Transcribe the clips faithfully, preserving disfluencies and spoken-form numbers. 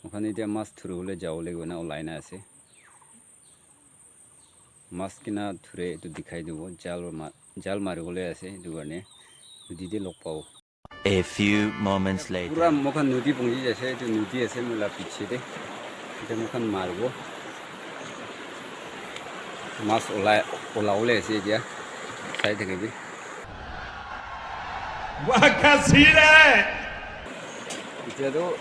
Moikhan etiya mas dhuribole jabole koina olai na ase. Mas kina dhure etu dikhai dibo. Jal ma-, jal maribole ase, etu karne nodi te log pabo. A few moments later. Pura moikhan nodi pongji ase, etu nodi ase moi la piche te. Etiya moikhan maribo. Mas olai, olabole ase etiya. Sai thakibi. Wakasire! Etiya toh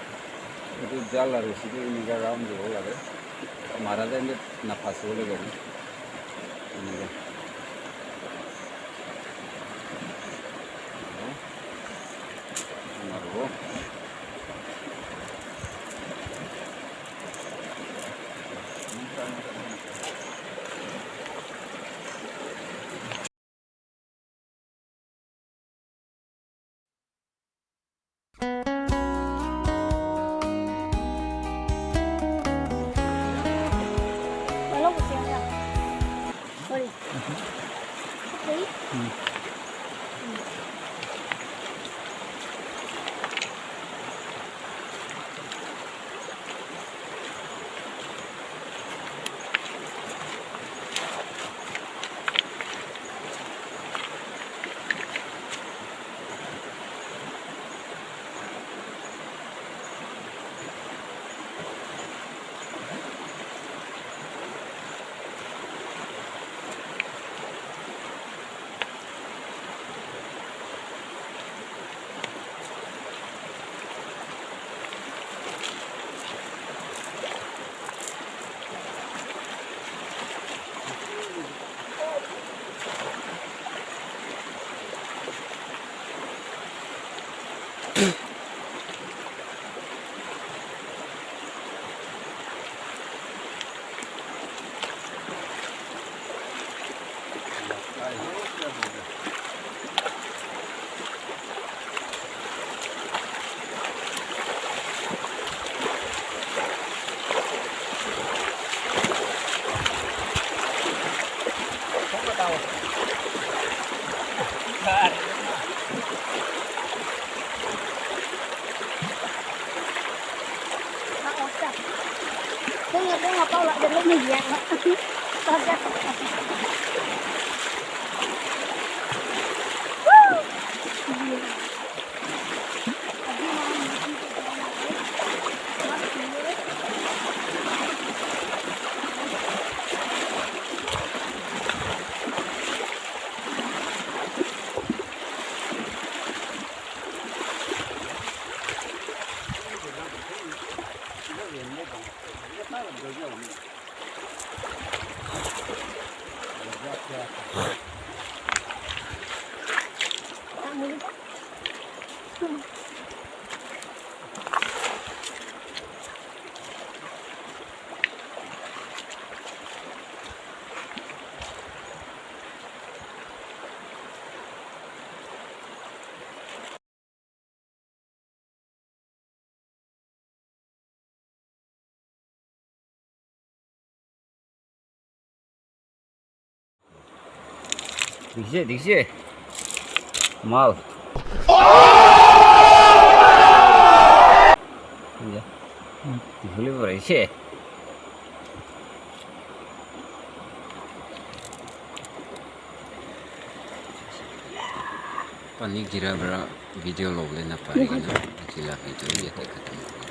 etu jal aru sidu enika round dibo lage. Mara time te naphasibole karne. Enika. Maribo. Dikhi se, dikhi se. Mal. Dikhi se. Pani gira para video lobole na pari kena, etu la video yate khatam.